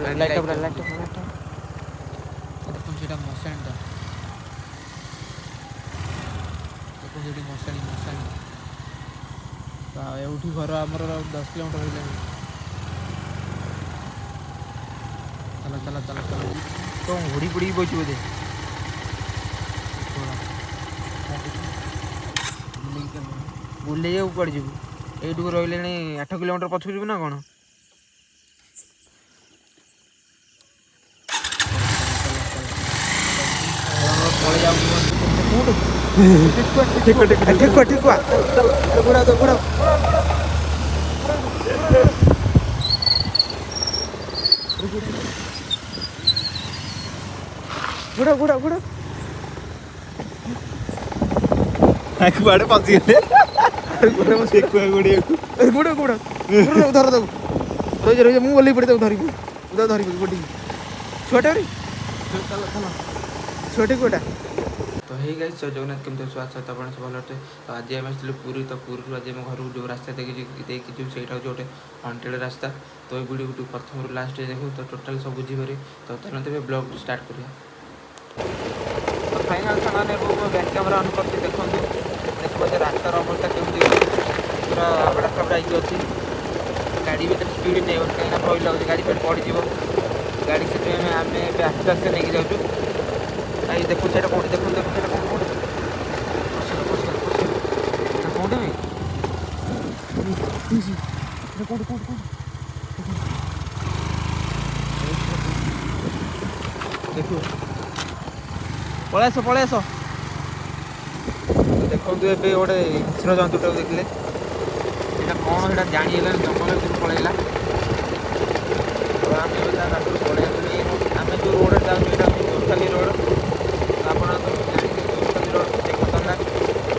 Light light light. ଦେଖନ୍ତୁ, ସେଇଟା ମଶାଣିଟା ଦେଖନ୍ତୁ ଏଠି, ମଶାଣି ମଶାଣି। ତ ଏଉଠି ଘର ଆମର 10 କିଲୋମିଟର ରହିଲାଣି। ଚାଲ ଚାଲ ଚାଲ ଚାଲ। କଣ ଘୋଡ଼ି ପୋଡ଼ିକି ବଇଛି ବୋଧେ। ବୁଲେଇକି ଚାଲ। ବୁଲେଇ କୁଆଡ଼େ ଯିବୁ? ଏଇଠୁ ରହିଲେଣି 8 କିଲୋମିଟର, ପଛକୁ ଯିବୁ ନା କ'ଣ? ପଳେଇ ଯାଉଛୁ। ଠେକୁଆ ଠେକୁଆ ଠେକୁଆ, ଘୋଡ଼ା ଘୋଡ଼ା ଘୋଡ଼ା ଘୋଡ଼ା ଘୋଡ଼ା। କୁଆଡ଼େ ପଶିଗଲେ ଠେକୁଆ ଗୋଡ଼ିଆକୁ? ଘୋଡ଼ା ଘୋଡ଼ା, ଧର ତାକୁ। ରହିଯା ରହିଯା, ମୁଁ ଓହ୍ଲେଇ ପଡ଼େ, ତାକୁ ଧରିବୁ। ମୁଁ ତାକୁ ଧରିବୁ ଗୋଟିକି ଛୁଆଟା ରେ। ଚାଲ ଚାଲ। ଛୁଆଟେ କୋଉଟା? ତ ହେଇ ଗାଇସ୍, ଜୟ ଜଗନ୍ନାଥ। କେମିତି ଅଛୁ? ଆଶା ତ ଆପଣ ସବୁ ଭଲରେ ଥିବେ। ତ ଆଜି ଆମେ ଆସିଥିଲୁ ପୁରୀ। ତ ପୁରୀରୁ ଆଜି ଆମେ ଘରକୁ ଯେଉଁ ରାସ୍ତା ଦେଇକି ଦେଇକି ଯିବୁ, ସେଇଟା ହେଉଛି ଗୋଟେ ହଣ୍ଟେଡ଼ ରାସ୍ତା। ତ ଏଇ ଭିଡ଼ିଓକୁ ପ୍ରଥମରୁ ଲାଷ୍ଟ ଦେଖୁ, ତ ଟୋଟାଲ୍ ସବୁ ବୁଝିପାରିବେ। ତ ଚାଲନ୍ତୁ, ଏବେ ବ୍ଲଗ୍ ଷ୍ଟାର୍ଟ କରିବା। ତ ଫାଇନାଲ୍ ସାଙ୍ଗମାନେ, ଏବେ ମୁଁ ବ୍ୟାକ୍ କ୍ୟାମେରା ଅନ୍ କରିଛି। ଦେଖନ୍ତୁ ଦେଖିବ ଯେ ରାସ୍ତାର ଅବସ୍ଥା କେମିତି ଅଛି। ପୁରା ଆବଡ଼ା ଖାବଡ଼ା ହେଇକି ଅଛି। ଗାଡ଼ି ବି ଏତେ ସ୍ପିଡ଼ ନେଇ ହେବନି, କାହିଁକିନା ଭୟ ଲାଗୁଛି ଗାଡ଼ି ଫେର୍ ପଡ଼ିଯିବ ଗାଡ଼ି। ସେଥିପାଇଁ ଆମେ ଏବେ ଆସ୍ତେ ଆସ୍ତେ ନେଇକି ଯାଉଛୁ। ଭାଇ, ଦେଖୁଛି ସେଇଟା କେଉଁଠି? ଦେଖନ୍ତୁ ଦେଖନ୍ତୁ, ସେଇଟା କେଉଁଠି କେଉଁଠି? ପଶିଗଲା ପଶିଗଲା ପଶିଗଲା। ଏଇଟା କେଉଁଠି ଭାଇ? ଏଇଟା କେଉଁଠି କେଉଁଠି କେଉଁଠି? ଦେଖିବ, ପଳେଇ ଆସ ପଳେଇ ଆସ। ଦେଖନ୍ତୁ, ଏବେ ଗୋଟେ ହିଂସ୍ର ଜନ୍ତୁଟାକୁ ଦେଖିଲେ। ସେଇଟା କ'ଣ ସେଇଟା ଜାଣି ହେଲାନି, ଜଙ୍ଗଲ ଭିତରକୁ ପଳେଇଲା। ତ ଆମେ ଏବେ ତା ପାଖରୁ ପଳେଇ ଆସିଲୁ। ଆମେ ଯେଉଁ ରୋଡ଼ରେ ଯାଉଛୁ, ଏଇଟା ହେଉଛି ତୋଷାଲି ରୋଡ଼। ଆପଣ ତ ଜାଣିଥିବେ ତୋଷାଲି ରୋଡ଼ କେତେ ଖତରନାକ।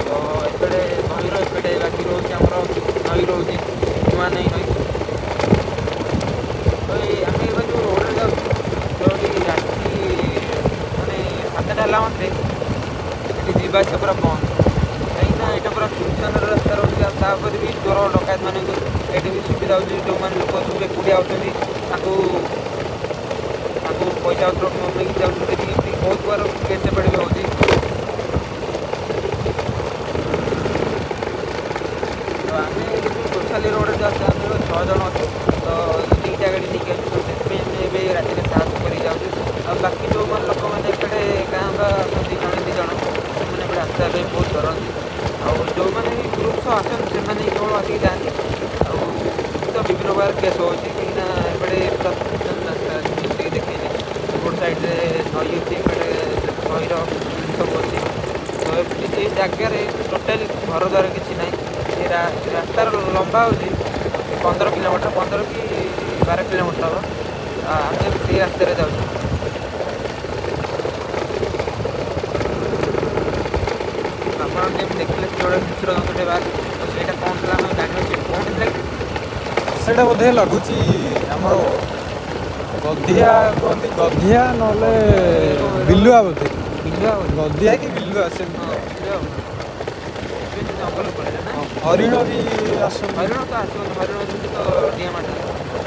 ତ ଏପଟେ ନଈର ଏପଟେ ବାକି ରହୁଛି ଆମର, ନଈ ରହୁଛି ନୂଆ ନଈ ନଈ। ତ ଏଇ ଆମେ ଏବେ ଯେଉଁ ରୋଡ଼ରେ ଯାଉଛୁ, ତ ଏଠି ରାତି ମାନେ 7ଟା ହେଲା ମାତ୍ରେ ଏଠି ଯିବା ଆସିବା ପୁରା ବନ୍ଦ, କାହିଁକିନା ଏଇଟା ପୁରା ସୁନସାନର ରାସ୍ତା ରହୁଛି। ଆଉ ତାପରେ ବି ଚୋର ଡକାୟତ ମାନଙ୍କୁ ଏଠି ବି ସୁବିଧା ହେଉଛି। ଯେଉଁମାନେ ଲୋକ ସବୁ ଏକୁଟିଆ ଆଉଛନ୍ତି, ତାଙ୍କୁ ତାଙ୍କୁ ପଇସା ପତ୍ର ନେଇକି ଯାଉଛନ୍ତି। ଏଠି ଏମିତି ବହୁତ ପ୍ରକାର କେସ୍ ଏପଟେ ବି ହେଉଛି। ତ ଆମେ ଯେଉଁ ତୋଷାଲି ରୋଡ଼ରେ ଯାଉଛୁ, ଆମେ ଏବେ 6 ଜଣ ଅଛୁ। ତ ଦୁଇଟା ଗାଡ଼ି ନେଇକି ଆସୁଛୁ। ତ ସେଥିପାଇଁ ଆମେ ଏବେ ରାତିରେ ସାହସ କରିକି ଯାଉଛୁ। ଆଉ ବାକି ଯେଉଁମାନେ ଲୋକମାନେ ଏପଟେ ଗାଁ ବା ଅଛନ୍ତି ଜଣେ ଦୁଇ ଜଣ, ସେମାନେ ଏପଟେ ଆସିବା ପାଇଁ ବହୁତ ଡରନ୍ତି। ଆଉ ଯେଉଁମାନେ ବି ଗ୍ରୁପ୍ ସହ ଆସନ୍ତି, ସେମାନେ ହିଁ କେବଳ ଆସିକି ଯାଆନ୍ତି। ଆଉ ତ ବିଭିନ୍ନ ପ୍ରକାର କେସ୍ ହେଉଛି, କାହିଁକିନା ଏପଟେ ପୁରା ସୁନସାନ ରାସ୍ତା ଅଛି। ଯେମିତିକି ଦେଖେଇଲେ, ଏପଟ ସାଇଡ଼୍ରେ ନଈ ଅଛି, ଏପଟେ ନଈର ସବୁ ଅଛି। ତ ଏ ଜାଗାରେ ଟୋଟାଲି ଘର ଦ୍ୱାର କିଛି ନାହିଁ। ଏ ରାସ୍ତାର ଲମ୍ବା ହେଉଛି 15 କିଲୋମିଟର, 15 କି 12 କିଲୋମିଟର ହେବ। ଆମେ ସେଇ ରାସ୍ତାରେ ଯାଉଛୁ। ଆପଣ ଯେମିତି ଦେଖିଲେ, ସେ ଗୋଟେ ହିଂସ୍ର ଜନ୍ତୁଟେ ବାହାରିଛି। ତ ସେଇଟା କ'ଣ ଥିଲା ଆମେ ଜାଣିନୁ। କ'ଣ ଥିଲା କି? ସେଇଟା ବୋଧେ ଲାଗୁଛି ଆମର ଗଧିଆ କୁହନ୍ତି, ଗଧିଆ ନହେଲେ ବିଲୁଆ ବୋଧେ। ବିଲୁଆ ବୋଧେ। ଗଧିଆ କି ବିଲୁଆ ସେମିତି। ହଁ, ବିଲୁଆ ବୋଧେ। ଏବେ ସେ ଜଙ୍ଗଲ ପଳେଇଲା ନା? ହରିଣ ବି ଆସନ୍ତି। ହରିଣ ତ ଆସିବନି। ହରିଣ ଯେମିତି ତ ଡିଆଁ ମାରିଦେଲା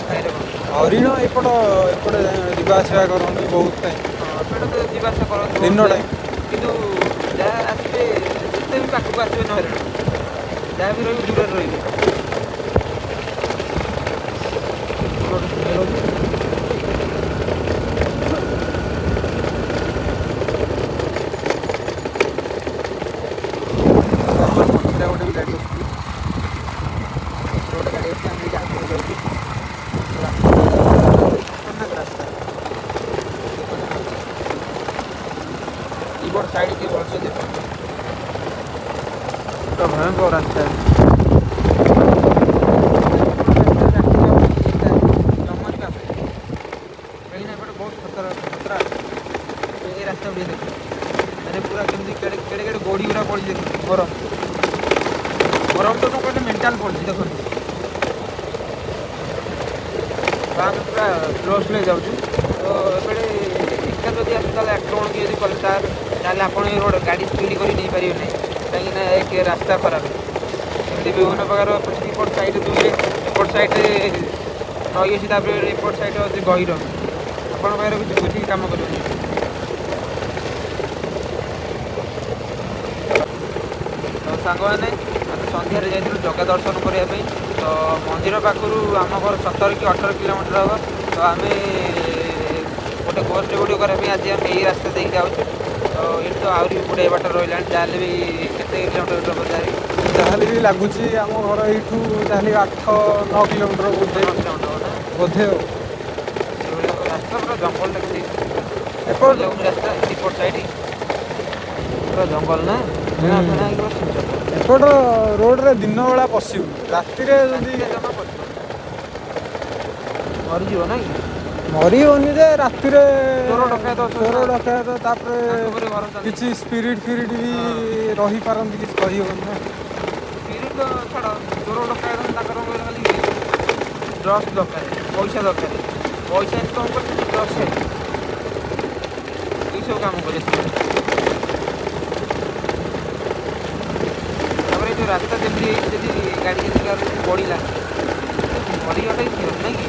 ଖାଇରେ କ'ଣ। ହରିଣ ଏପଟ ଏପଟେ ଯିବା ଆସିବା କରନ୍ତି ବହୁତ ଟାଇମ୍। ହଁ, ଏପଟେ ତ ଯିବା ଆସିବା କରନ୍ତି ଦିନ ବହୁତ। ଟାଇମ୍। କିନ୍ତୁ ଯାହା ଆସିବେ, ଯେତେ ବି ପାଖକୁ ଆସିବେନି ହରିଣ। ଯାହା ବି ରହିବେ, ଦୂରରେ ରହିବେ। ଗୋଟେ ସ୍ମେଲ୍ ହେଉଛି। ପଛରେ ଗୋଟେ ବି ଗାଡ଼ି ଆସୁଛି। ପଛରେ ଗୋଟେ ଗାଡ଼ି ଆସୁଛି, ଆମେ ଏଇଠି ଆଗକୁ ଯାଉଛୁ। ଖତରନାକ ରାସ୍ତା। ଏପଟ ସାଇଡ୍ ଟିକେ ଭଲସେ ଦେଖନ୍ତୁ, ପୁରା ଭୟଙ୍କର ରାସ୍ତା। ଜମାରୁ ବି ଆସୁନି, କାହିଁକିନା ଏପଟେ ବହୁତ ଖତରା ଖତରା ଅଛି। ଏ ରାସ୍ତା ଟିକେ ଦେଖନ୍ତୁ, ମାନେ ପୁରା କେମିତି କେଡ଼େ କେଡ଼େ କେଡ଼େ ଗୋଡ଼ି ଗୁଡ଼ା ପଡ଼ିଛି ଦେଖନ୍ତୁ। ଗରମ ଗରମ ତ କଣ କହିଲେ, ମେଣ୍ଟାଲ ପଡ଼ିଛି ଦେଖନ୍ତୁ। ତ ଆମେ ପୁରା ସ୍ଲୋ ସ୍ଲୋ ଯାଉଛୁ। ତ ଏପଟେ ଏକା ଯଦି ଆସୁ, ତାହେଲେ ଆକ୍ରମଣ କିଏ ଯଦି କଲେ, ତାହେଲେ ଆପଣ ଏ ରୋଡ଼ ଗାଡ଼ି ସ୍ପିଡ଼ କରି ନେଇପାରିବେ ନାହିଁ, କାହିଁକିନା ଏକ ରାସ୍ତା ଖରାପ। ଏମିତି ବିଭିନ୍ନ ପ୍ରକାର ଏପଟ ସାଇଡ଼୍ ଦୁଇରେ, ଏପଟ ସାଇଡ଼୍ରେ ନଈ ଅଛି, ତାପରେ ଏପଟ ସାଇଡ଼୍ରେ ଅଛି ଗହିର। ଆପଣଙ୍କ ପାଖରେ କିଛି ବୁଝିକି କାମ କରିବନି। ତ ସାଙ୍ଗମାନେ, ଆମେ ସନ୍ଧ୍ୟାରେ ଯାଇଥିଲୁ ଜଗା ଦର୍ଶନ କରିବା ପାଇଁ। ତ ମନ୍ଦିର ପାଖରୁ ଆମ ଘର 17 କି 18 କିଲୋମିଟର ହେବ। ତ ଆମେ ଗୋଟେ ଗୋଷ୍ଟ ଭିଡ଼ିଓ କରିବା ପାଇଁ ଆଜି ଆମେ ଏଇ ରାସ୍ତା ଦେଇକି ଯାଉଛୁ। ତ ଏଇଠି ତ ଆହୁରି ଗୁଡ଼ାଏ ବାଟ ରହିଲାଣି, ଯାହାହେଲେ ବି କେତେ କିଲୋମିଟର ହେବ ଯାହାହେଲେ? ଯାହାହେଲେ ବି ଲାଗୁଛି ଆମ ଘର ଏଇଠୁ ଯାହାହେଲେ 8-9 କିଲୋମିଟର ବୋଧେ। 9 କିଲୋମିଟର ନା? ବୋଧେ ଆଉ। ସେଇଭଳିଆ ରାସ୍ତା ପୁରା ଜଙ୍ଗଲଟା କେତେ ଏପଟ ଯାଉନି ରାସ୍ତା ଏପଟ ସାଇଡ୍ ପୁରା ଜଙ୍ଗଲ ନା ଫେଣା ଫେଣା ହେଇକି ପୁରା ଛିଞ୍ଚ। ଏପଟ ରୋଡ଼ରେ ଦିନ ବେଳା ପଶିବୁ, ରାତିରେ ଯଦି ରାତିରେ ଜମା ପଶିବନି, ମରିଯିବ ନା କି? ମରିବନି ଯେ, ରାତିରେ ଚୋର ଡକାୟତ ଅଛନ୍ତି ଚୋର ନା? ଡକାୟତ, ତାପରେ ତାଙ୍କ ଉପରେ ଭରସା ନାହିଁ। କିଛି ସ୍ପିରିଟ୍ ଫିରିଟ୍ ବି ରହିପାରନ୍ତି, କିଛି କହିହେବନି ନା। ସ୍ପିରିଟ୍ ତ ଛାଡ଼, ଚୋର ଡକାୟତ ତାଙ୍କର କଣ କହିଲ, ଖାଲି ଡ୍ରଗ୍ସ ଦରକାର, ପଇସା ଦରକାର। ପଇସା ଇନକମ୍ କରୁଛନ୍ତି, ଡ୍ରଗ୍ସ ଖାଇବେ, ଏଇସବୁ କାମ କରିବେ ସେମାନେ। ତାପରେ ଏଇ ଯେଉଁ ରାସ୍ତା ଯେମିତି ହେଇଛି, ଯଦି ଗାଡ଼ି ଯଦି କାହାର ଯଦି ପଡ଼ିଲା, ମରିବାଟା ହିଁ ସିଓର ନାଇଁ କି?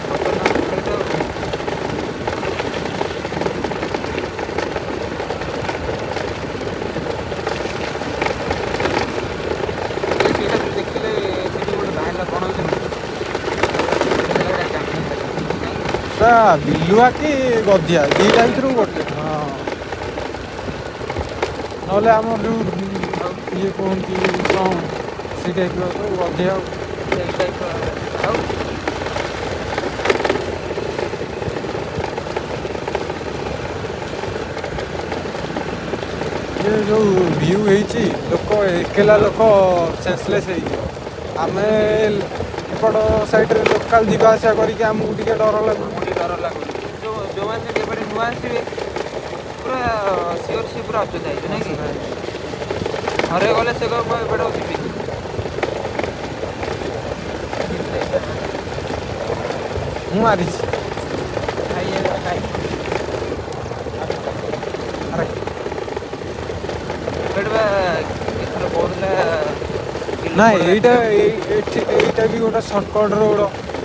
ଖତରନାକ କଥା ତ। ସେଇଟା ଯୋଉ ଦେଖିଲେ ସେଠି ଗୋଟେ ବାହାରିଲା କ'ଣ ହେଇଛି? ପୁରା ବିଲୁଆ କି ଗଧିଆ, ଦିଟା ଭିତରୁ ଗୋଟେ। ହଁ, ନହେଲେ ଆମର ଯୋଉ ଇଏ କୁହନ୍ତି କ'ଣ, ସେଇ ଟାଇପ୍ର ତ ଗଧିଆ ଆଉ। ସେଇ ଟାଇପ୍ର ଆଉ। ଇଏ ଯୋଉ ଭିଉ ହେଇଛି, ଲୋକ ଏକେଲା ଲୋକ ସେନ୍ସଲେସ୍ ହେଇଯିବ। ଆମେ ଏପଟ ସାଇଡ଼ରେ ଲୋକାଲ ଯିବା ଆସିବା କରିକି ଆମକୁ ଟିକେ ଡର ଲାଗୁଛି। ଆମକୁ ଟିକେ ଡର ଲାଗୁଛି। ଯୋଉମାନେ ଏପଟେ ନୂଆ ଆସିବେ, ପୁରା ସିଓର ସିଏ ପୁରା ଅଚେତ ହେଇଯିବେ ନାଇଁ କି? ଘରେ ଗଲେ ସେ କହିବ ମୁଁ ଏପଟେ ଆଉ ଯିବିନି। ମୁଁ ମାରିଛି। ଖାଇ ଖାଇ। ଆରେ। ଏପଟେ ବା ଏଥର କହୁଥିଲା। ନା, ଏଇଟା ଏଠି ଏଇଟା ବି ଗୋଟେ ସର୍ଟକଟ୍ ରୋଡ଼।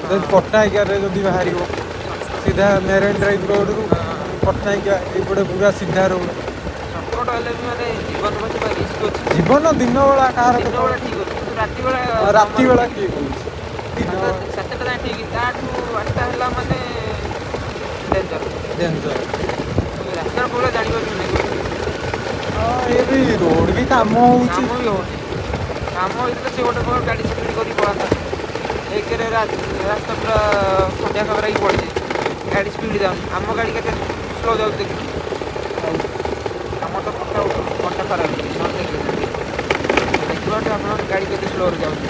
ଯଦି ପଟ୍ଟନାୟିକାରେ ଯଦି ବାହାରିବ ସିଧା ମେରାଇନ୍ ଡ୍ରାଇଭ୍ ରୋଡ଼ରୁ ପଟ୍ଟନାୟିକା ଏଇପଟେ ପୁରା ସିଧା ରୋଡ଼। ସର୍ଟକଟ୍ ହେଲେ ବି ମାନେ ଜୀବନ ବଞ୍ଚିବା ରିସ୍କ ଅଛି। ଜୀବନ ଦିନ ବେଳା କାହାର ଦିନ ବେଳା ଠିକ୍ ଅଛି, କିନ୍ତୁ ରାତି ବେଳା ରାତି ବେଳା କିଏ କହୁଛି ଦିନ 7ଟା ଯାଏଁ ଠିକ୍, ତାଠୁ 8ଟା ହେଲା ମାନେ ଡେଞ୍ଜର। ଡେଞ୍ଜର। ରାସ୍ତାର କୋଉଟା ଜାଣିପାରୁଛୁ ନାହିଁ। ହଁ, ଏ ବି ରୋଡ଼ ବି କାମ ହଉଛି। କାମ ବି ହଉନି। କାମ ହେଇଥିଲେ ସେ ଗୋଟେ ପ୍ରକାର ଗାଡ଼ି ସ୍ପିଡ଼ କରି ପଳାନ୍ତା। ଏକରେ ରାସ୍ତା ପୁରା ଖଣ୍ଡିଆ ଖାବରା ହେଇକି ପଡ଼ିଛି, ଗାଡ଼ି ସ୍ପିଡ଼ ଯାଉନି। ଆମ ଗାଡ଼ି କେତେ ସ୍ଲୋ ଯାଉଛି ଦେଖିଲୁ। ଆଉ ଆମର ତ କଣ୍ଟା କଣ୍ଟା ଖରାପ ହେଇଛି, ନହେଲେ ଦେଖିଥାନ୍ତି। ଦେଖିପାରୁଥିବେ ଆପଣ ଗାଡ଼ି କେତେ ସ୍ଲୋରେ ଯାଉଛି।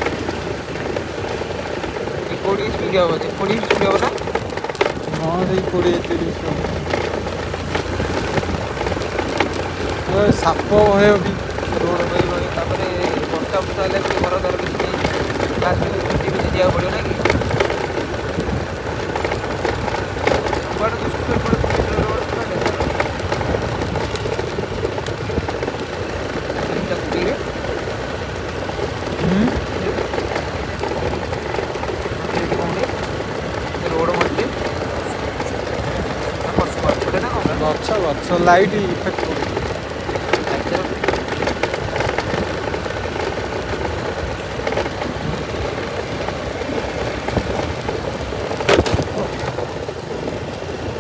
ଏ 20 ସ୍ପିଡ଼ ହେବ, 20 ସ୍ପିଡ଼ ହେବ ନା? ହଁ, ସେଇ 20 30। ସାପ ଭୟ ବି। ରୋଡ଼ ଭୟ। ତାପରେ ବର୍ଷା ବର୍ଷା ହେଲେ ବି ଘର ଦ୍ୱାର କିଛି ନାହିଁ, ଲାଷ୍ଟକୁ ଭିଜି ଭିଜି ଯିବାକୁ ପଡ଼ିବ ନା କି? ସବୁଆଡ଼େ ଦୃଷ୍ଟିରୁ ଏପଟେ ରୋଡ଼ ପୁରା ଡେଞ୍ଜର। ପୁରୀରେ ରୋଡ଼ ମଝିରେ ଗଛଟେ ନା କ'ଣ? ଗଛ, ଗଛ ଲାଇଟ୍ ଇଫେକ୍ଟ କରୁଛି।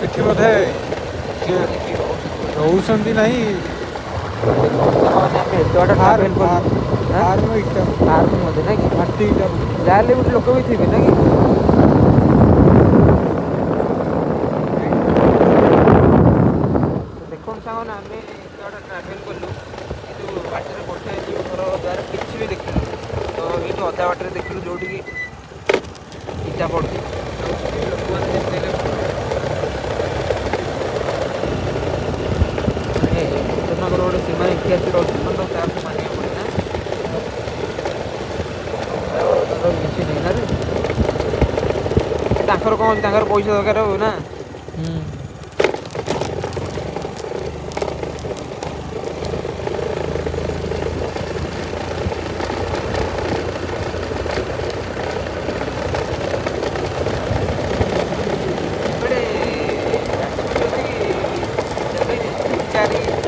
ଏଠି ବୋଧେ କିଏ ରହୁଛନ୍ତି ନାହିଁ? ଟ୍ରାଭେଲ୍ ଫାର୍ମ ଇଟା। ଫାର୍ମ ମଧ୍ୟ ନାଇଁ କି? ମାଟି ଇଟା। ଯାହାହେଲେ ଗୋଟେ ଲୋକ ବି ଥିବେ ନା କି? ଦେଖନ୍ତୁ ସାଙ୍ଗମାନେ, ଆମେ ଏତେ ବାଟ ଟ୍ରାଭେଲ୍ କଲୁ, କିନ୍ତୁ ବାଟରେ ଗୋଟେ ଘର ଦ୍ୱାର କିଛି ବି ଦେଖିଲୁ। ତ ଏଇଠୁ ଅଧା ବାଟରେ ଦେଖିଲୁ ଯୋଉଠିକି ଇଟା ପଡ଼ୁଛି, ଆଉ ସେଠି ଲୋକମାନେ ଯେମିତି ହେଲେ ମାନେ ଖତରନାକ ଗୋଟେ। ସେମାନେ ଏଠି ଆସି ରହୁଛନ୍ତି ମାନେ ତ କାହାକୁ ମାନିବାକୁ ପଡ଼ିବ ନା? ତାଙ୍କର କିଛି ନାହିଁ ନା ରେ। ତାଙ୍କର କ'ଣ ଅଛି? ତାଙ୍କର ପଇସା ଦରକାର ଆଉ ନା।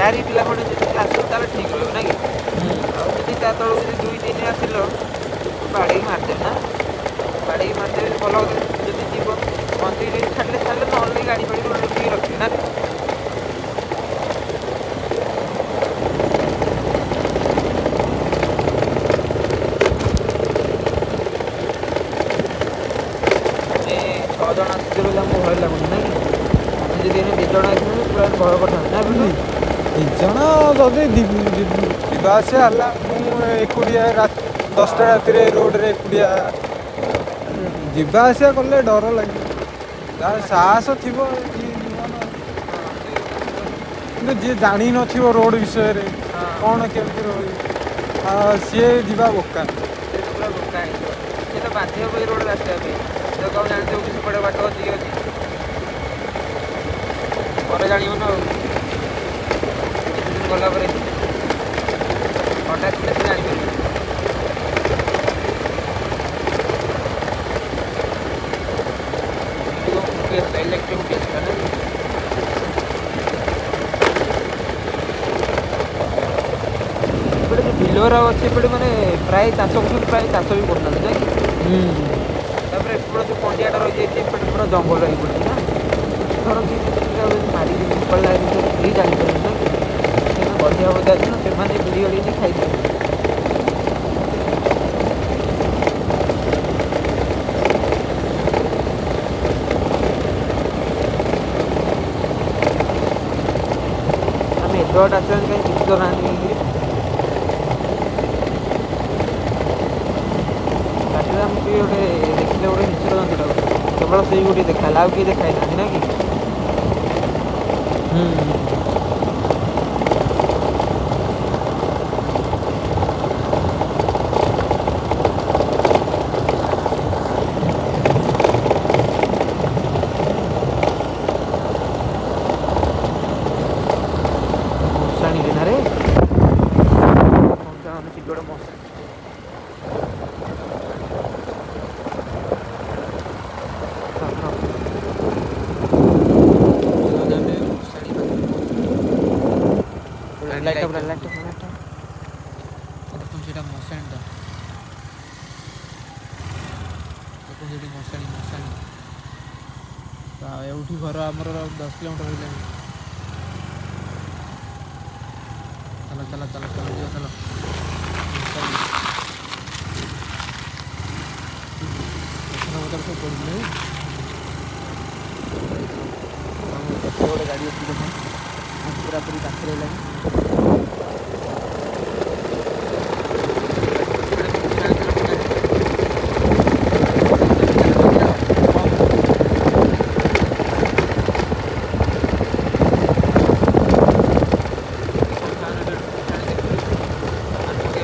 ଚାରି ପିଲା ଖଣ୍ଡେ ଯଦି ଆସିବ ତାହେଲେ ଠିକ୍ ରହିବ ନା କି? ଆଉ ଯଦି ତା ତଳକୁ ଯଦି ଦୁଇ ତିନି ଆସିଲ, ବାଡ଼େଇକି ମାରିଦେବେ ନା, ବାଡ଼େଇକି ମାରିଦେବେ। ଭଲ କଥା, ଯଦି ଯିବ ବଞ୍ଚେଇକି ଯଦି ଛାଡ଼ିଲେ ଛାଡ଼ିଲେ, ନହେଲେ ଗାଡ଼ି ଫାଡ଼ି ଲୁଚେଇକି ରଖିବେ ନା। ଆମେ 6 ଜଣ ଆସିଛୁ ବୋଲି ଆମକୁ ଭୟ ଲାଗୁନି ନା କି? ଆମେ ଯଦି ଏଇନେ 2 ଜଣ ଆସିଥାନ୍ତେ ପୁରା ଭୟ କରିଥାନ୍ତେ ନା ବିଲୁ? ଦି ଜଣ ଯଦି ଯିବା ଆସିବା ହେଲା, ମୁଁ ଏକୁଟିଆ 10ଟା ରାତିରେ ରୋଡ଼ରେ ଏକୁଟିଆ ଯିବା ଆସିବା କଲେ ଡର ଲାଗିବ। ଯାହାର ସାହସ ଥିବ ଯିଏ ଯିବ ନା। କିନ୍ତୁ ଯିଏ ଜାଣିନଥିବ ରୋଡ଼ ବିଷୟରେ କ'ଣ କେମିତି ରହିବ, ସିଏ ଯିବା ବୋକା। ସେ ତ ପୁରା ବୋକା ହେଇଯିବ। ସେ ତ ବାଧ୍ୟ ହେବ ଏଇ ରୋଡ଼ରେ ଆସିବା ପାଇଁ। ସେ କ'ଣ ଜାଣିଥିବ କି ସେପଟେ ବାଟ ଅଛି କି ଅଛି? ପରେ ଜାଣିବ ନା ଆଉ, କିଛି ଦିନ ଗଲା ପରେ। ହଠାତ୍ କିନା ସେ ଜାଣିପାରିବ। ଇଲେକ୍ଟ୍ରିକ୍ ଖୁଣ୍ଟି ଆସିଲା ନା କି? ଏପଟେ ଯେଉଁ ବିଲଗୁରା ଅଛି ଏପଟେ ମାନେ ପ୍ରାୟ ଚାଷ କରୁଛନ୍ତି, ପ୍ରାୟ ଚାଷ ବି କରୁନାହାନ୍ତି ନା କି? ତାପରେ ଏପଟେ ଯେଉଁ ପଣ୍ଡିଆଟା ରହିଯାଇଛି, ଏପଟେ ପୁରା ଜଙ୍ଗଲ ହେଇପଡ଼ିଛି ନା। ଧର କିଏ ଯଦି ମାରିକି ପଡ଼ିଲା, କେହି ଜାଣିପାରିବେନି ନା କି? ସେମାନେ ଗଧିଆ ବଧିଆ ଅଛି ନା, ସେମାନେ ଭିଡ଼ି ଗାଡ଼ି ନେଇ ଖାଇଦେବେ। ଆମେ ଏତେ ବାଟ ଆସିଲାଣି, କାହିଁ କିଛି ତ ନାହାନ୍ତି କାହିଁକି? ରାତିରେ ଆମେ କିଏ ଗୋଟେ ଦେଖିଲେ ଗୋଟେ ହିଂସ୍ର ଜନ୍ତୁଟାକୁ, କେବଳ ସେଇ ଗୋଟିଏ ଦେଖା ହେଲା, ଆଉ କେହି ଦେଖା ହେଇନାହାନ୍ତି ନା କି? ମଶାଣିରେ ନା ରେ ସେଠି ଗୋଟେ ମଶା। ମଶାଣି ପାଖରେ ପହଞ୍ଚିଲୁ। Light light light. ଦେଖନ୍ତୁ, ସେଇଟା ମଶାଣିଟା। ଦେଖନ୍ତୁ ସେଠି ମଶାଣି, ମଶାଣି। ତ ଏଉଠି ଘର ଆମର 10 କିଲୋମିଟର ରହିଲାଣି। ଚାଲ ଚାଲ ଚାଲ ଚାଲ, ଯିବା ଚାଲ। ମଶାଣି, ପଥର ପଥର ସବୁ ପଡ଼ିଛି ନାଇଁ? ଆମ ପଛରେ ଗୋଟେ ଗାଡ଼ି ଅଛି ଦେଖ, ପୁରାପୁରି ପାଖରେ ହେଲାଣି।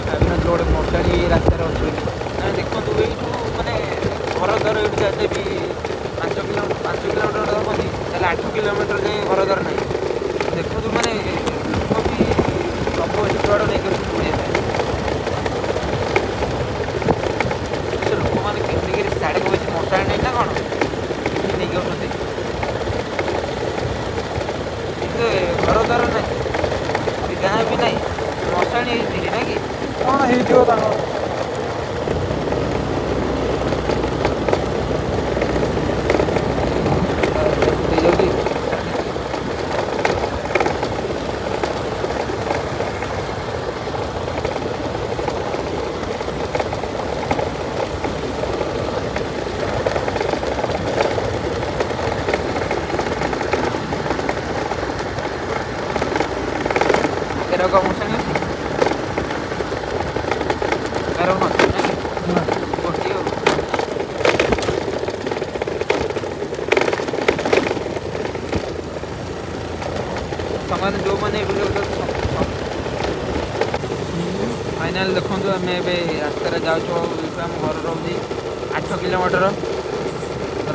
ଭାବିନଥିଲୁ ଗୋଟେ ମଶାଣି ରାସ୍ତାରେ ଅଛି ବୋଲି ନା। ଦେଖନ୍ତୁ, ଏଇଠୁ ମାନେ ଘର ଦ୍ୱାର ଏଇଠୁ ଯାତେ ବି 5 କିଲୋମିଟର, 5 କିଲୋମିଟର ହେବନି, ତାହେଲେ 8 କିଲୋମିଟର ଯାଏଁ ଘର ଦ୍ୱାର ନାହିଁ। ଦେଖନ୍ତୁ, ମାନେ ଲୋକ ବି ସବୁ ଏତେ ବାଟ ନେଇକି ଆସୁଛନ୍ତି ବୁଲିବା ପାଇଁ। ସେ ଲୋକମାନେ କେମିତି କିରି ସାଡ଼େ ବେଶୀ ମଶାଣି ନାହିଁ ନା କ'ଣ ନେଇକି ଆସୁଛନ୍ତି? କିନ୍ତୁ ଘର ଦ୍ୱାର ନାହିଁ, ଗାଁ ବି ନାହିଁ, ମଶାଣି ହେଇଛି ନା କି? କ'ଣ ହେଇଥିବ ତାଙ୍କର। ହେଇଯାଉଛି। ଏରକ ମଶାଣି ଅଛି କାରଣ ଅଛି ନା କି? ଗୋଟିଏ ଆଉ। ସେମାନେ ଯେଉଁମାନେ ଭିଡ଼ିଓ ଫାଇନାଲ୍ ଦେଖନ୍ତୁ, ଆମେ ଏବେ ରାସ୍ତାରେ ଯାଉଛୁ। ଏଇଠୁ ଆମ ଘର ରହୁଛି 8 କିଲୋମିଟର।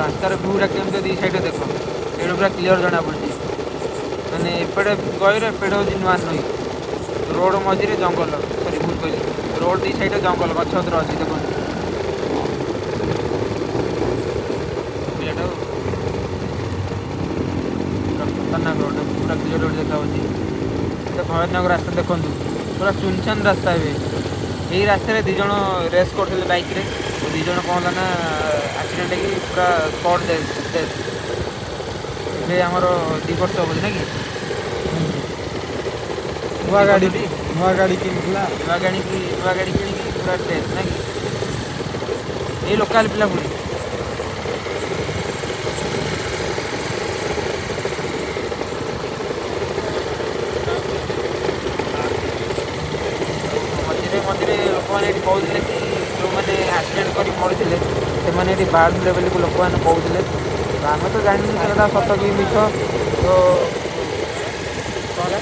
ରାସ୍ତାର ଭିଉଟା କେମିତି ଦୁଇ ସାଇଡ଼୍ରେ ଦେଖ, ଏଇଠୁ ପୁରା କ୍ଲିଅର୍ ଜଣାପଡ଼ୁଛି। ମାନେ ଏପଟେ ଗହିର, ଏପଟେ ହେଉଛି ନୂଆ ନଈ, ରୋଡ଼ ମଝିରେ ଜଙ୍ଗଲ। ସରି, ଭୁଲ କହିଲି, ରୋଡ଼ ଦୁଇ ସାଇଡ଼୍ରେ ଜଙ୍ଗଲ, ଗଛ ପତ୍ର ଅଛି। ଦେଖନ୍ତୁ ପିଲାଟା, ପୁରା ଖତରନାକ ରୋଡ଼, ପୁରା କ୍ଲିଅର୍ ରୋଡ଼ ଦେଖାଯାଉଛି। ତ ଭୟାନକ ରାସ୍ତା ଦେଖନ୍ତୁ, ପୁରା ସୁନସାନ ରାସ୍ତା। ଏବେ ଏଇ ରାସ୍ତାରେ 2 ଜଣ ରେସ୍ କରୁଥିଲେ ବାଇକ୍ରେ, ତ 2 ଜଣ କ'ଣ ହେଲା ନା ଆକ୍ସିଡେଣ୍ଟ ହେଇକି ପୁରା ସ୍ପଟ୍ ଡେଥ୍। ଏବେ ଆମର 2 ବର୍ଷ ହେବ ନା କି? ନୂଆ ଗାଡ଼ି, ନୂଆ ଗାଡ଼ି କିଣିଥିଲା। ନୂଆ ଗାଡ଼ି କିଣିକି ପୁରା ଡେଥ୍ ନା କି? ଏଇ ଲୋକାଲ ପିଲା ପୁଣି। ମଝିରେ ମଝିରେ ଲୋକମାନେ ଏଠି କହୁଥିଲେ କି ଯେଉଁମାନେ ଆକ୍ସିଡେଣ୍ଟ କରି ମରିଥିଲେ, ସେମାନେ ଏଠି ବାହାରୁଥିଲେ ବୋଲି ଲୋକମାନେ କହୁଥିଲେ। ତ ଆମେ ତ ଜାଣିନୁ ସେଟା ସତ କି ମିଛ। ତ କ'ଣ ହେଲା,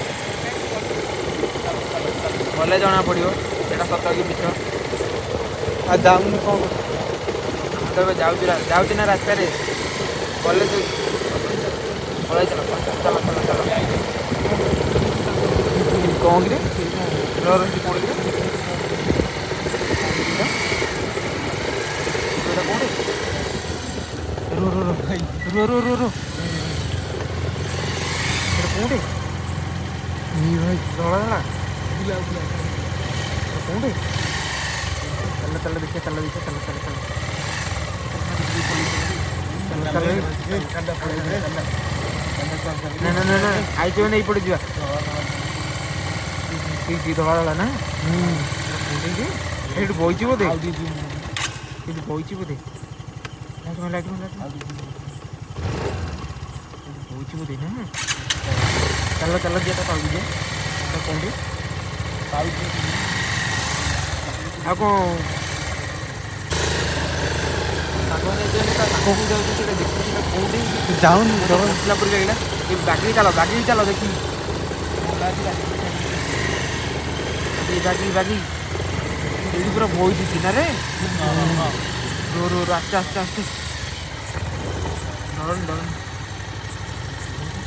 ଗଲେ ଜଣା ପଡ଼ିବ ସେଇଟା ସତ କି ମିଛ। ଆଉ ଯାଉନୁ କ'ଣ? ଆମେ ତ ଏବେ ଯାଉଛୁ, ଯାଉଛି ନା ରାସ୍ତାରେ ଗଲେ ତ ପଳେଇ। ଚାଲ ଚାଲ ଚାଲ ଚାଲ। କ'ଣ କିରେ, ରହ, କୋଉଠି କିରେ ଏଇଟା? କୋଉଠି? ରୁହ ରୁହ ରୁହ ଭାଇ, ରୁହ ରୁହ ରୁହ ରୁହ। ଏଇଟା କୋଉଠି? ଏଇ ଭାଇ। ଧଳା ଧଳା କୋଉଠି? ଚାଲ ଚାଲ, ଦେଖିବା, ଚାଲ ଦେଖିବା, ଚାଲ ଚାଲ ଚାଲ ଚାଲ ଚାଲ। ନା ନା ନା ନା, ଆଇଛି ମାନେ ଏଇପଟେ ଯିବା। ଠିକ ଠିକ, ଧଳା ଧଳା ନା? କୋଉଠି କି? ଏଇଠି ବଇଛି ବୋଧେ, ଏଇଠି ବଇଛି ବୋଧେ। ଲାଇଟ୍ ମାର, ଲାଇଟ୍ ମାର, ଲାଇଟ୍। ବଇଛି ବୋଧେ ନା? ଚାଲ ଚାଲ, ଯିବା ତା ତଳକୁ ଯିବା। ତ କୋଉଠି ଆଉ କ'ଣ ସାଙ୍ଗମାନେ ଏବେ ଆମେ ତା ପାଖକୁ ଯାଉଛୁ, ସେଇଟା ଦେଖୁଛୁ ସେଇଟା କୋଉଠି। ଯାଉନୁ। ମତେ ହସିଲା ପରି ଲାଗିଲା। ଏ ବାଗେଇ ଚାଲ, ବାଗେଇ ଚାଲ, ଦେଖି ବାଗେଇ ବାଗେଇ। ଏଇଠି ପୁରା ବଇଛି ନା ରେ? ରୋ ରୋ ରୋ, ଆସ୍ତେ ଆସ୍ତେ ଆସ୍ତେ, ଡରନି ଡରନି।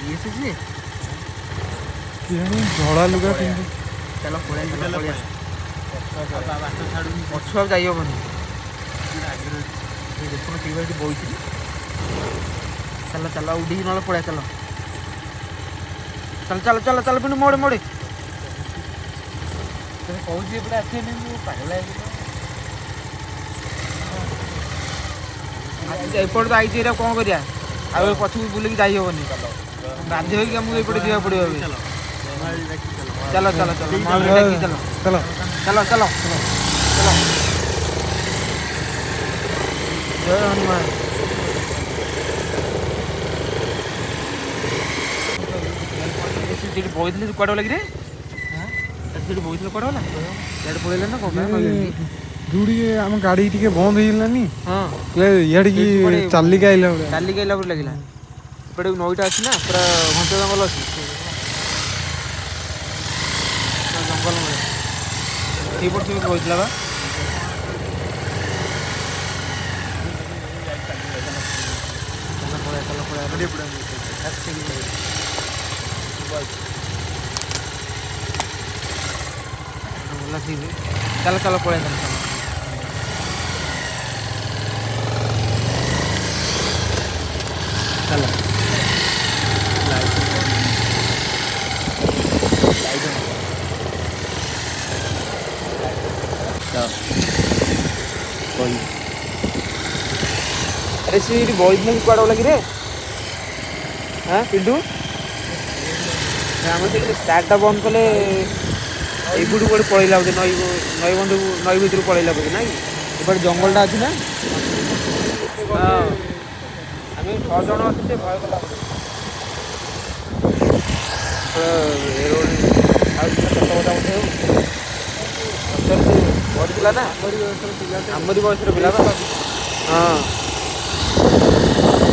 ଇଏ ସେ କେଜାଣି, ଧଳା ଲୁଗା ପିନ୍ଧି। ଚାଲ ପଳେଇବା, ଚାଲ ପଳେଇବା। ପଛୁଆ ଆଉ ଯାଇ ହବନି। ଏ ଦେଖୁନ, ସେଇ ଏଠି ବଇଛି। ଚାଲ ଚାଲ, ଉଠିକି ନହେଲେ ପଳେଇବା। ଚାଲ ଚାଲ ଚାଲ ଚାଲ ଚାଲ, ପୁଣି ମୋଡ଼େ ମୋଡ଼େ। କହୁଛି ଏପଟେ ଆସିବେନି, ମୁଁ ପାଗଳ ହେଇଗଲି। ଆଜି ଏପଟେ ତ ଆଇଛି, ଏଇଟା କ'ଣ କରିବା ଆଉ? ଏ ପଛକୁ ବୁଲିକି ଯାଇ ହବନି, ବାଧ୍ୟ ହେଇକି ଆମକୁ ଏପଟେ ଯିବାକୁ ପଡ଼ିବ ଏବେ। ଚାଲ ଚାଲ ଚାଲ, ମହାବୀର ଡାକି ଚାଲ। ଚାଲ। ଚାଲ ଚାଲ ଚାଲ, ଜୟ ହନୁମାନ। ସେଠି ବଇଥିଲେ, ସେ କୁଆଡ଼େ ଗଲା କିରେ? ସେଠି ବଇଥିଲେ, କୁଆଡ଼େ ଗଲା? ସିଆଡ଼େ ପଳେଇଲେ ନା କ'ଣ ପାଇଁ? ଯୋଉଠି ଆମ ଗାଡ଼ି ଟିକେ ବନ୍ଦ ହେଇଗଲାନି, ହଁ। ଇଆଡ଼ିକି ସେଇଠି କୁଆଡ଼େ ଚାଲିକି ଆଇଲା ଭଳିଆ। ଚାଲିକି ଆଇଲା ପରି ଲାଗିଲା। ଏପଟେ ନଈଟା ଅଛି ନା, ପୁରା ଘଞ୍ଚ ଜଙ୍ଗଲ ଅଛି, ପୁରା ଜଙ୍ଗଲ ଭଳିଆ। ସେଇପଟେ ସେମିତି ବଇଥିଲା ବା। ଚାଲ ପଳେଇବା, ଚାଲ ପଳେଇବା। ଭଲ ଠିକ୍, ଚାଲ ଚାଲ ପଳେଇବା, ଚାଲ ଚାଲ ଚାଲ। ଆରେ ସେ ଏଇଠି ବଇଥିଲା, ସେ କୁଆଡ଼େ ଗଲା କିରେ? ହଁ ପିଣ୍ଟୁ, ଆମେ ସେଠି ଷ୍ଟାର୍ଟଟା ବନ୍ଦ କଲେ ଏଇପଟୁ କୁଆଡ଼େ ପଳେଇଲା ବୋଧେ, ନଈ ନଈ ବନ୍ଧକୁ, ନଈ ଭିତରକୁ ପଳେଇଲା ବୋଧେ ନା କି? ଏପଟେ ଜଙ୍ଗଲଟା ଅଛି ନା। ହଁ, ଆମେ 6 ଜଣ ଅଛୁ, ସେ ଭୟ କଲା ବୋଧେ। ଏ ରୋଡ଼ ଆଉ ସତ କଥା ବୋଧେ ଆଉ ସତରେ ସେ ବଢ଼ିଥିଲା ନା? ଆମରି ବୟସର ପିଲା ବା। ହଁ,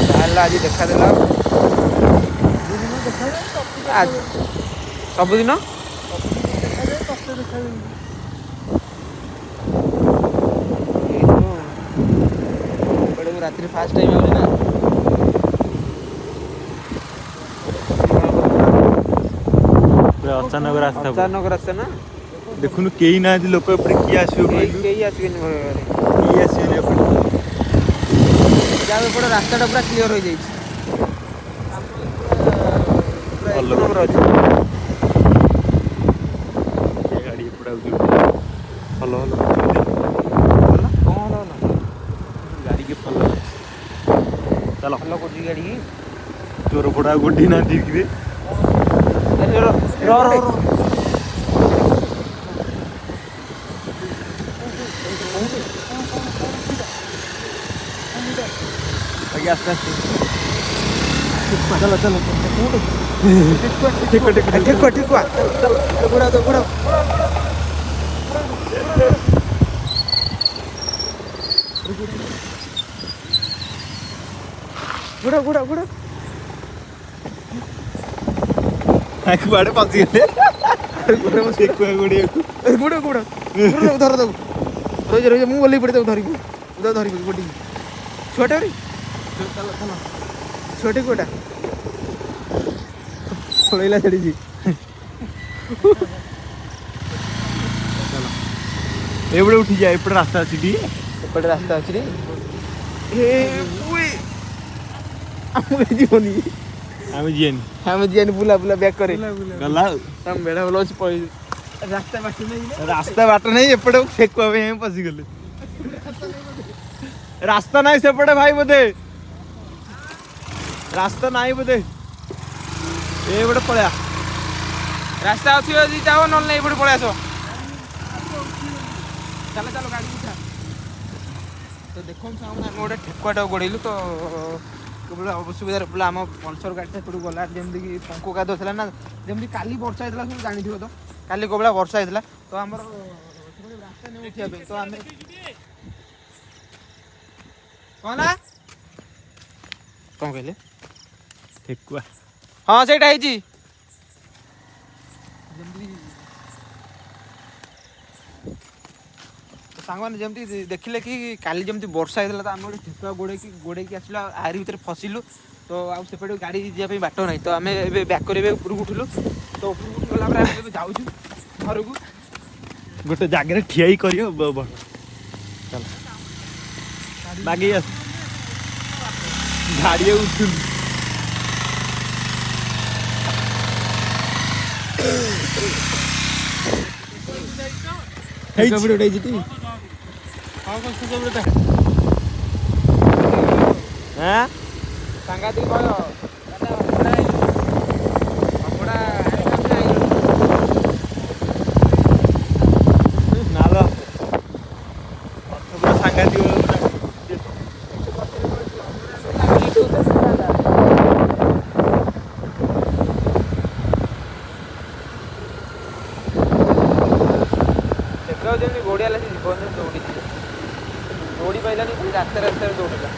ବାହାରିଲା ଆଜି, ଦେଖାଦେଲା ଆଜି। ସବୁଦିନ ଦେଖାଯାଏ, ତତେ ଦେଖାଯାଏ। ହେଇଥିବ। ଏପଟେ ମୁଁ ରାତିରେ ଫାର୍ଷ୍ଟ ଟାଇମ୍ ଆଉଛି ନା। ପୁରା ଅଚାନକ ରାସ୍ତା ପୁରା। ଅଚାନକ ରାସ୍ତା ନା। ଦେଖୁନୁ, କେହି ନାହାନ୍ତି ଲୋକ ଏପଟେ। କିଏ ଆସିବ କେହି କହିଲୁ? କେହି ଆସିବେନି ଭୟରେ। କେହି ଆସିବେନି ଏପଟେ। ଯାହା ଏପଟେ ରାସ୍ତାଟା ପୁରା କ୍ଲିୟର ହେଇଯାଇଛି, ପୁରା ଏକ ଭଲ। ନମ୍ବର ଅଛି। ଚାଲ। ଭଲ କରୁଛି ଗାଡ଼ି। ଚୋର ଫୋଡ଼ ଆଉ ଗୋଡେଇ ନାହାନ୍ତି କିରେ? ର ର ର। ଆଜ୍ଞା, ଆସ୍ତେ ଆସ୍ତେ ଚାଲ ଚାଲ। ଠିକ ଠିକ। ଠେକୁଆ ଠେକୁଆ, ଘୋଡ଼ା ଘୋଡ଼ା ଘୋଡ଼ା ଘୋଡ଼ା ଘୋଡ଼ା। କୁଆଡ଼େ ପଶିଗଲେ ଠେକୁଆ ଗୋଡ଼ିଆକୁ? ଘୋଡ଼ା ଘୋଡ଼ା, ଧର ତାକୁ। ରହିଯା ରହିଯା, ମୁଁ ଓହ୍ଲେଇ ପଡ଼େ, ତାକୁ ଧରିବୁ। ମୁଁ ତାକୁ ଧରିବି ଗୋଟିକି। ଛୁଆଟା ରେ, ଚାଲ ଚାଲ। ଛୁଆଟେ କୋଉଟା ପଳେଇଲା ଛାଡ଼ିଛି। ଏପଟେ ଉଠିଯା, ଏପଟେ ରାସ୍ତା ଅଛି ଟିକେ। ଏପଟେ ରାସ୍ତା ଅଛି ରେ। ଏ ଆମ ଯିବନି। ଆମେ ଯିଏନି। ଆମେ ଯିଏନି, ବୁଲା ବୁଲା, ବ୍ୟାକ୍ କରେ। ଗଲା ଆଉ। ଆମ ବେଳା ଭଲ ଅଛି, ପଳେଇ। ରାସ୍ତା ବାଟ ନାହିଁ। ରାସ୍ତା ବାଟ ନାହିଁ ଏପଟେ, ଠେକୁଆ ପାଇଁ ଆମେ ପଶିଗଲେ। ରାସ୍ତା ନାହିଁ ସେପଟେ ଭାଇ, ବୋଧେ ରାସ୍ତା ନାହିଁ ବୋଧେ। ଏପଟେ ପଳେଇବା। ରାସ୍ତା ଅଛି ଯଦି ଯାଅ, ନହେଲେ ନାଇଁ ଏପଟେ ପଳେଇ ଆସ। ଚାଲ ଚାଲ, ଗାଡ଼ି ଉଠା। ତ ଦେଖନ୍ତୁ ସାଙ୍ଗମାନେ, ଆମେ ଗୋଟେ ଠେକୁଆଟାକୁ ଗୋଡ଼େଇଲୁ। ତ କେବଳ ଅସୁବିଧାରେ ପଡ଼ିଲା, ଆମ ପଲସର ଗାଡ଼ିଟା ଏପଟକୁ ଗଲା। ଯେମିତିକି ପଙ୍କ କାଦୁଅ ଥିଲା ନା, ଯେମିତି କାଲି ବର୍ଷା ହେଇଥିଲା, ସବୁ ଜାଣିଥିବ ତ କାଲି କୋଉ ଭଳିଆ ବର୍ଷା ହେଇଥିଲା। ତ ଆମର ସେପଟେ ରାସ୍ତା ନେଇ ଉଠିବା ପାଇଁ, ତ ଆମେ କଣ ନା କଣ କହିଲେ? ଠେକୁଆ। ହଁ, ସେଇଟା ହେଇଛି। ଯେମିତି ତ ସାଙ୍ଗମାନେ ଯେମିତି ଦେଖିଲେ କି କାଲି ଯେମିତି ବର୍ଷା ହେଇଥିଲା, ତ ଆମେ ଗୋଟେ ଠେକୁଆ ଗୋଡ଼େଇକି ଗୋଡ଼େଇକି ଆସିଲୁ ଆଉ ଆରି ଭିତରେ ଫସିଲୁ। ତ ଆଉ ସେପଟେ ଗାଡ଼ି ଯିବା ପାଇଁ ବାଟ ନାହିଁ। ତ ଆମେ ଏବେ ବ୍ୟାକ୍ କରି ଏବେ ଉପରକୁ ଉଠିଲୁ। ତ ଉପରକୁ ଉଠିଗଲା ପରେ ଆମେ ଏବେ ଯାଉଛୁ ଘରକୁ। ଗୋଟେ ଜାଗାରେ ଠିଆ ହେଇ କରିବ ଭଲ। ଚାଲ, ବାଗେଇ ଆସ ଗାଡ଼ି, ଆଉ ଉଠୁନି। ଠେକୁଆ ଗୋଟେ ହେଇଛି ଟି। ଆଁ। ସାଂଘାତିକ ଭୟ ମାନେ ଅଭଡ଼ା ଅଭଡ଼ା ଆଇଲୁ। ନାଲ ପୁରା ସାଂଘାତିକ। ଠେକୁଆ ଯେମିତି ଗୋଡ଼ିଆଲା, ସେ ଜୀବନରେ ଦୌଡ଼ିଛି, ଦୌଡ଼ି ପାଇଲାନି, ଖାଲି ରାସ୍ତା ରାସ୍ତାରେ ଦୌଡ଼ିଲା।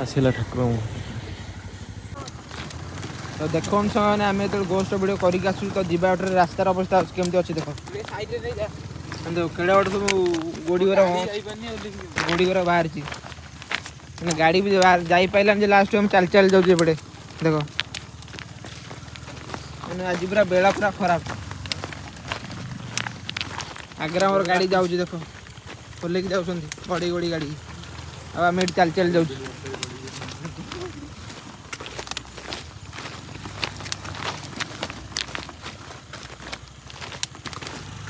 ଆସିଲା ଠାକୁରଙ୍କୁ। ତ ଦେଖନ୍ତୁ ସାଙ୍ଗମାନେ, ଆମେ ଯେତେବେଳେ ଗୋଷ୍ଟ ଭିଡ଼ିଓ କରିକି ଆସୁଛୁ, ତ ଯିବା ବାଟରେ ରାସ୍ତାର ଅବସ୍ଥା କେମିତି ଅଛି ଦେଖ। କେଡ଼େ ବଡ଼ ସବୁ ଗୋଡ଼ି ଗୁରା, ଗୋଡ଼ି ଗୁରା ବାହାରିଛି। ମାନେ ଗାଡ଼ି ବି ଯାଇପାରିଲାନି ଯେ ଲାଷ୍ଟ ଆମେ ଚାଲି ଚାଲି ଯାଉଛୁ ଏପଟେ। ଦେଖ ମାନେ ଆଜି ପୁରା ବେଳା ପୁରା ଖରାପ। ଆଗରେ ଆମର ଗାଡ଼ି ଯାଉଛି, ଦେଖ, ଖୋଲିକି ଯାଉଛନ୍ତି ଗଡ଼ି ଗଡ଼ି ଗାଡ଼ି, ଆଉ ଆମେ ଏଠି ଚାଲି ଚାଲି ଯାଉଛୁ।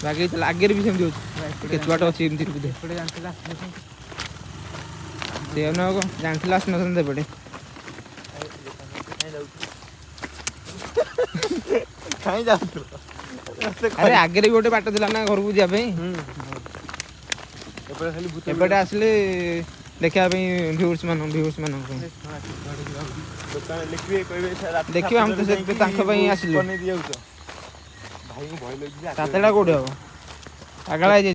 ବାଗେଇ ଚାଲ। ଆଗରେ ବି ସେମିତି ଅଛି, କେତେ ବାଟ ଅଛି ଏମିତି ବୋଧେ। ସେଇଆ ନୁହଁ କଣ? ଜାଣିଥିଲେ ଆସିନଥାନ୍ତେ ଏପଟେ। କାହିଁ ଯାଉଥିଲ? ଆରେ, ଆଗରେ ବି ଗୋଟେ ବାଟ ଥିଲା ନା ଘରକୁ ଯିବା ପାଇଁ। ଏପଟେ ଖାଲି ଭୂତ। ଏପଟେ ଆସିଲେ ଦେଖିବା ପାଇଁ ଭିଉର୍ସ ମାନଙ୍କ ପାଇଁ। ଦୋକାନ ଲେଖିବେ, କହିବେ ରାତି ଦେଖିବା, ଆମେ ତ 7ଟାରେ ସେଥିପାଇଁ ଯାଇକି ତାଙ୍କ ପାଇଁ ଆସିଲୁ। ବନେଇ ଦିଆଯାଉଛ। ଭାଇଙ୍କୁ ଭୟ ଲାଗୁଛି। 7ଟା କୋଉଠି ହବ? ପାଗଳା ହେଇଯାଇଛି।